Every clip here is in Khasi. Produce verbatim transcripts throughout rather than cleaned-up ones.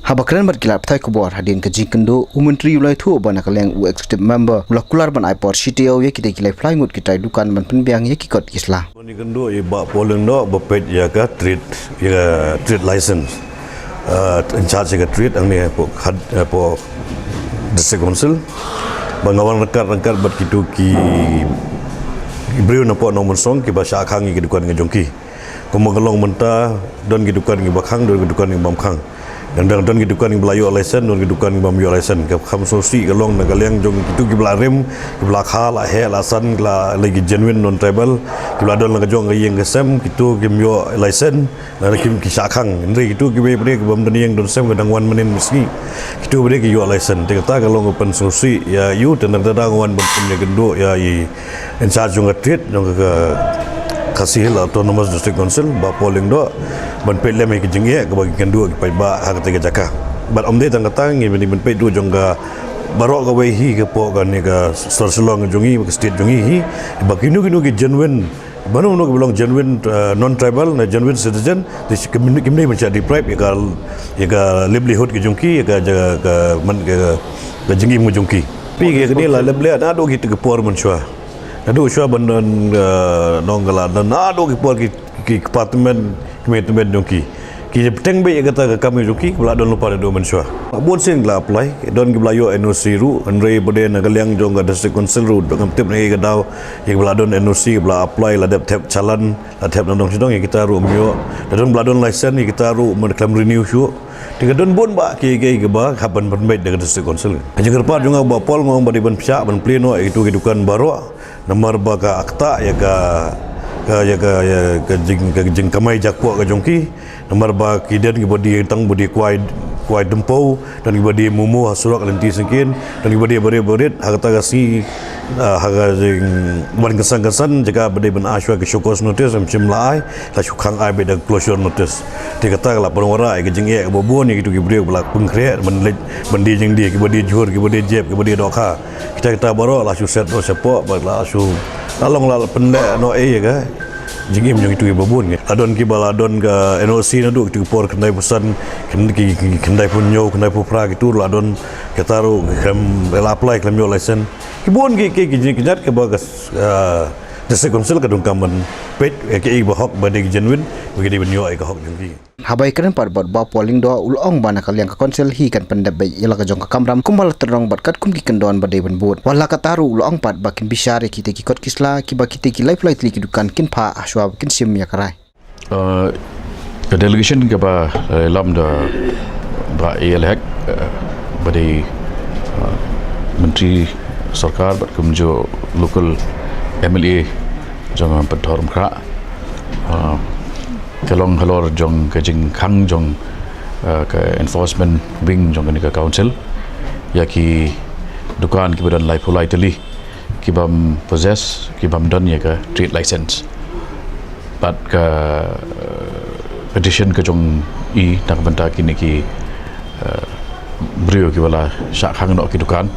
Haba kren bad ki lad pathai khubor hadien ka jingkynduh, u Myntri u la ïathuh ba na ka liang u Executive Member u la kular ban ai por shi taïew ïa kitei ki laiphew lai ngut ki trai dukan ban pynbiang ïa ki kot ki sla. Ngi kynduh ïa i Bah Paul Lyngdoh ba peit ïa ka trade, ïa ka trade license. Uh, in charge ïa ka trade hangne hapoh, hapoh District Council. Ba nga wan ryngkat ryngkat bad kitu ki briew napoh Nongmynsong kiba shah khang ïa ki dukan ka jong ki. Kumba ka long mynta, don ki dukan kiba khang, don ki dukan kiba ym khang. Don, don, don ki dukan kiba la ïoh license, don ki dukan kiba ym ïoh license. Ka kham sngewsih ka long na ka liang jong kitu kiba la rim, kiba la kha, la heh, la san, la, la ki genuine non-tribal, kiba la don la ka jong ka ïing ka sem, kitu kim ïoh license, lada kim ki shah khang. Hynrei kitu kiba, kiba, kiba ym don ïing don sem, ka dang wan mynnin mynsngi. Kitu ba dei ki ïoh license. Te kata ka long ka pynsngewsih ïa u, te na kata dang wan ban pynïakynduh ïa i in charge jong ka trade jong ka Khasi Hills Autonomous District Council, Bah Paul Lyngdoh, ban peit lem ïa ki jingeh kaba ki kynduh ki paidbah ha kata ka jaka. Bad ym dei tang kata, ngi ban, ban peit ruh jong ka baroh kawei hi ka pok kane ka sor Shillong jong ngi, ka state jong ngi hi, ba kino kino ki genuine, mano mano kiba long genuine, uh, non-tribal, na genuine citizen, te kim, kim dei ban shah deprive ïa ka, ïa ka livelihood ka jong ki, ïa ka, ka, ka, man, ka, ka jingim ka jong ki. Phi, ka, kane la leh leh naduh kita ki por mynshuwa. Naduh shuwa ban don, eh, nong ka la don, naduh ki por ki, ki department, ki department jong ki. Ki bteng beit ïa kata ka kam jong ki, ba la don lypa naduh mynshuwa. Bun sien ki la apply, don kiba la ïoh N O C ruh, hynrei ba dei na ka liang jong ka District Council ruh, ngam tip na ei ka daw, ïa kiba la don N O C, kiba la apply, la dep thep challan, la thep na dong sha dong, ïa kita ruh ym ïoh. La don ba la don license, ïa kita ruh ym khlem renew shuh. Te ka don bun bah kiei kiei kiba hap ban pynbeit da ka District Council. Ka jingkyrpad jong nga Bah Paul, nga ong ba dei ban pynshah ban plie noh ïa kitu ki dukan baroh. Namar ba ka ktah ïa ka, ka, ïa ka, ïa ka jing, ka jingkamai jakpoh ka jong ki. Namar ba ki don kiba die tang ba die kwai, kwai tympew, don kiba die momo ha surok lynti syngkien, don kiba die barit barit, ha kata ka sngi, ah, ha ka jingwan kynsan kynsan, jaka ba dei ban ai shuwa ki show cause notice, ym shym la ai, la shu khang ai beit da closure notice. Te kata ka la pynwanrah ïa ka jingeh kaba bun ïa kitu ki briew ba la pynkhreh ban leit ban die jingdie, kiba die jhur, kiba die jep, kiba die dohkha. Kita kita baroh la shu set noh shapoh, bad la shu la long la pynleh noh ei ïa ka jingim jong kitu kiba bun. La don kiba la don ka N O C naduh kitu ki por khyndaiphew san, khyn-, ki, ki, khyndaiphew hynñiew, khyndaiphew phra kitu la don, kita ruh khlem la apply, khlem ïoh license. Ki bun ki, ki, ki jingkynjat kiba ka, ah, District Council ka donkam ban peit ïa kiei ba hok, ba dei ki genuine, ba ki dei ban ïoh ïa ka hok jong ki. Haba ïakren pat bad Bah Paul Lyngdoh, u la ong ba na ka liang ka Council hi kan pyndep beit ïa la ka jong ka kamram kumba la tyrong bad katkum ki kyndon ba dei ban bud. Wat la katta ruh u la ong pat ba kin bishar ïa kitei ki kot ki sla kiba kitei ki laiphew lai tylli ki dukan kin phah hashwa ba kin shim ïa ka rai. Uh, ka delegation kaba, uh, lam da Bah A L Hek, uh, ba dei, uh, Myntri Sorkar bad kumjuh local M L A jong Pynthorumkhrah. Uh, ka long halor jong ka jingkhang jong, uh, ka enforcement wing jong kane ka council ïa ki dukan kiba don laiphew lai tylli kibym possess, kibym don ïa ka trade license. Bad ka, uh, petition ka jong i na ka bynta kine ki, uh, briew kiba la shah khang noh ki dukan,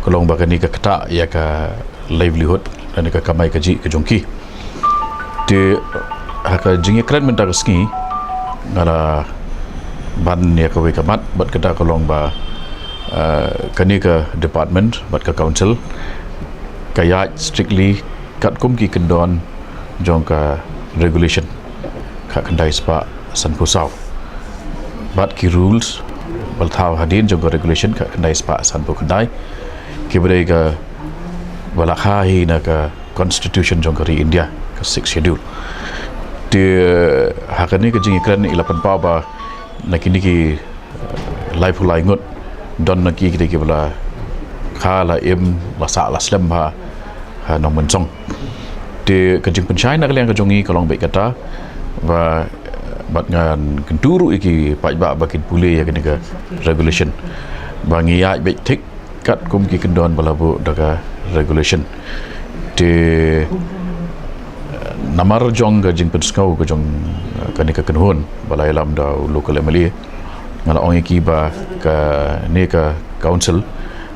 ka long ba kane ka ktah ïa ka livelihood, lane ka kamai kajih ka jong ki. Te ha ka jingïakren mynta ka sngi nga la ban ïa kawei ka mat, bad kata ka long ba, uh, kane ka department bad ka council ka ïaid strictly katkum ki kyndon jong ka regulation khatkhyndai spah sanphew saw. Bad ki rules ba la thaw hadien jong ka regulation khatkhyndai spah sanphew khyndai, kiba dei kaba la kha hi na ka Constitution jong ka ri India, ka Sixth Schedule. Te ha kane ka jingïakren i la pynpaw ba na kine ki, eh, laiphew lai ngut don na ki, kitei kiba la kha, la im, la sah, la slem ha, ha Nongmynsong. Te ka jingpynshai na ka liang ka jong ngi ka long beit kata ba, bad ngan kyntu ruh ïa ki paidbah ba kin pule ïa kane ka regulation, ba ngi ïaid beit thik katkum ki kyndon ba la buh da ka regulation. Te, eh, namar jong ka jingpynsngew ka jong, eh, kane ka kynhun ba la ïalam da u local M L A, nga la ong ïa ki ba kane ka council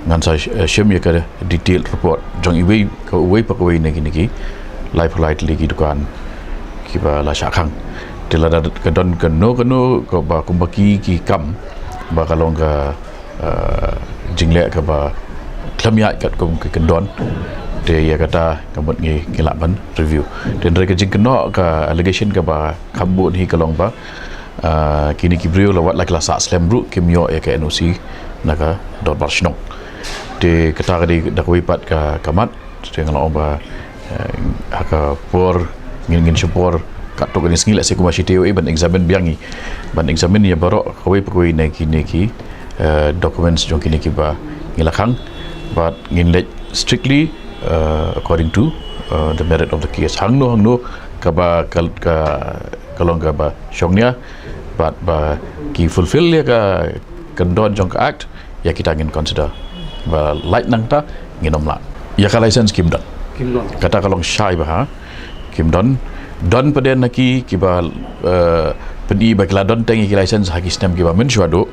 ngan sa, eh, shim ïa ka detailed report jong iwei, kawei pa kawei na kine ki laiphew lai tylli ki dukan kiba la shah khang. Te lada ka don kano kano kaba kumba ki, ki kam Ba ka long ka, eh, jingleh kaba khlem ïaid katkum ki kyndon. Te ïa kata ka mut ngi, ngi lah ban review. Te hynrei ka jingkynnoh ka allegation kaba kham bun hi ka long ba, eh, kine ki briew la wat la ki la sah slem ruh kim ïoh ïa ka N O C na ka dorbar shnong. Te kata ka dei da kawei pat ka, ka mat. Te nga la ong ba, eh, ha ka por ngin, ngin shim por katto katne sngi, lehse kumba shi taïew ban examine biang ngi, ban examine ïa baroh kawei pa kawei na kine ki, eh, documents jong kine kiba ngi la khang. But ngin leit strictly, eh, according to, eh, the merit of the case. Hangno hangno kaba ka, ka, ka long kaba shongnia bad ba ki fulfill ïa ka kyndon jong ka act, ïa kita ngin consider. Ba lait nangta ngin ym lah. Ïa ka license kim don. Kim don. Kata ka long shai bha. Kim don. Don pat de na ki kiba, eh, pyni ba ki la don teng ïa ki license ha ki snem kiba mynshuwa duh.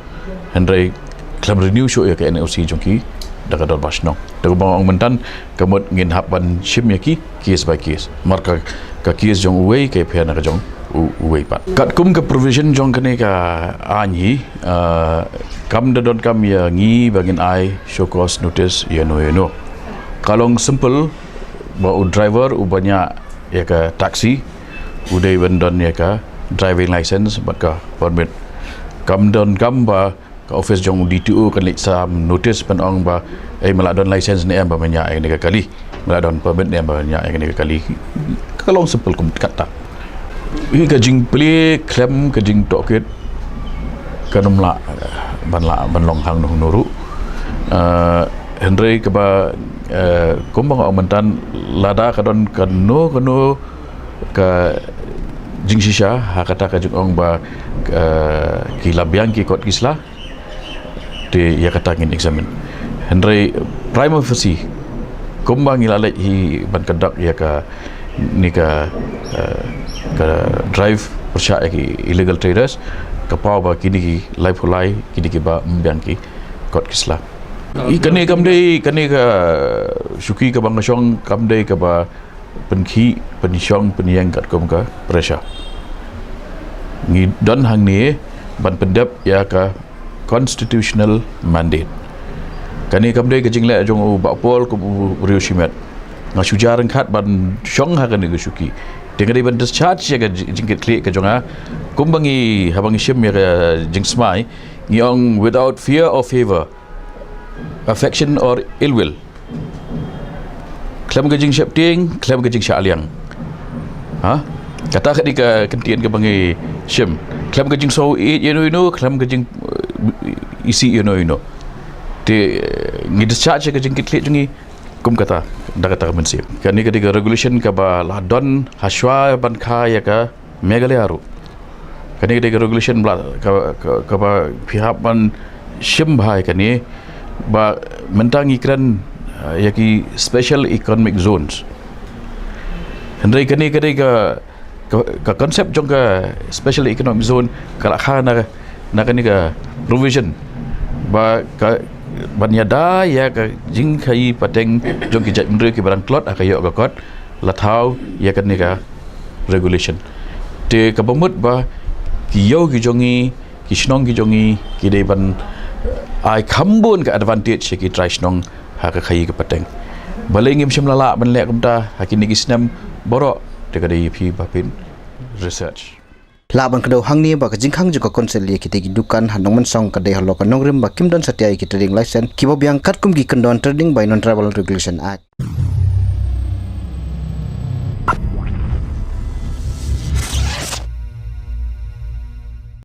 Hynrei khlem renew shuh ïa ka N O C jong ki da ka dorbar shnong. Te kumba nga ong mynta, ka mut ngin hap ban shim ïa ki case by case. Namar ka, ka case jong uwei ka pher na ka jong u-, uwei pat. Katkum ka provision jong kane ka aiñ hi, eh, kam da donkam ïa ngi ba ngin ai show cause notice ïano ïano. Ka long simple ba u driver uba ñiah ïa ka taxi u dei ban don ïa ka driving license bad ka permit. Kam donkam ba ka office jong u D T O kan leit sam notice ban ong ba, eh, me la don license ne em ba me ñiah ïa kane ka kali, me la don permit ne em ba me ñiah ïa kane ka kali. Ka long simple kum kata. Hi ka jingplie khlem ka jingtohkit kan ym lah ban, lah ban long hangno hangno ruh. Eh, hynrei kaba, eh, kumba nga ong mynta, lada ka don kano kano ka jingshisha ha kata ka jingong ba, eh, ki la biang ki kot ki sla, te ïa kata ngin examine. Hynrei prima facie, kumba ngi la leit hi ban conduct ïa kane ka, eh, ka drive pyrshah ïa ki illegal traders, ka paw ba kine ki laiphew lai, kine kiba ym biang ki kot ki sla. Ïa kane kam dei, kane ka shuki kaba nga shong kam dei kaba pynkhih, pynshong, pynïeng katkum ka pressure. Ngi don hangne ban pyndep ïa ka constitutional mandate. Kane kam dei ka jingleh jong u Bah Paul kum u briew shimet. Nga shu jia ryngkat ban shong ha kane ka shuki. Te nga dei ban discharge ïa ka jing-, jingkitkhlieh ka jong nga. Kumba ngi, haba ngi shim ïa ka jingsmai, ngi ong without fear or favor, affection or ill will. Khlem ka jingsheptieng, khlem ka jingshah liang. Ha? Kata ka dei ka kyntien kaba ngi shim. Khlem ka jingsngew ïeit ïano ïano, khlem ka jing, eh, isih ïano ïano. Te, eh, ngi discharge ka jingkitkhlieh jong ngi kum kata, da kata ka mynsiem. Kane ka dei ka regulation kaba la don hashwa ban kha ïa ka Meghalaya ruh. Kane ka dei ka regulation ba la, ka, ka, kaba phi hap ban shim bha ïa kane, ba mynta ngi kren, eh, ïa ki special economic zones. Hynrei kane ka dei ka, ka, ka concept jong ka special economic zone ka la kha na, na kane ka provision ba ka, ban ïada ïa ka jingkhaïi pateng jong ki jaitbynriew kiba dang tlot ha ka ïoh ka kot, la thaw ïa kane ka regulation. Te kaba mut ba ki ïew ki jong ngi, ki shnong ki jong ngi, ki dei ban, eh, ai kham bun ka advantage ïa ki trai shnong ha ka khaïi ka pateng. Balei ngim shym la lah ban leh kumta ha kine ki snem baroh? Te ka dei ïa phi ba phin research. Lah ban kdew hangne ba ka jingkhang jong ka council ïa kitei ki dukan ha Nongmynsong ka dei halor ka nongrim ba kim don satia ïa ki trading license kiba biang katkum ki kyndon Trading by Non-Tribal Regulation Act.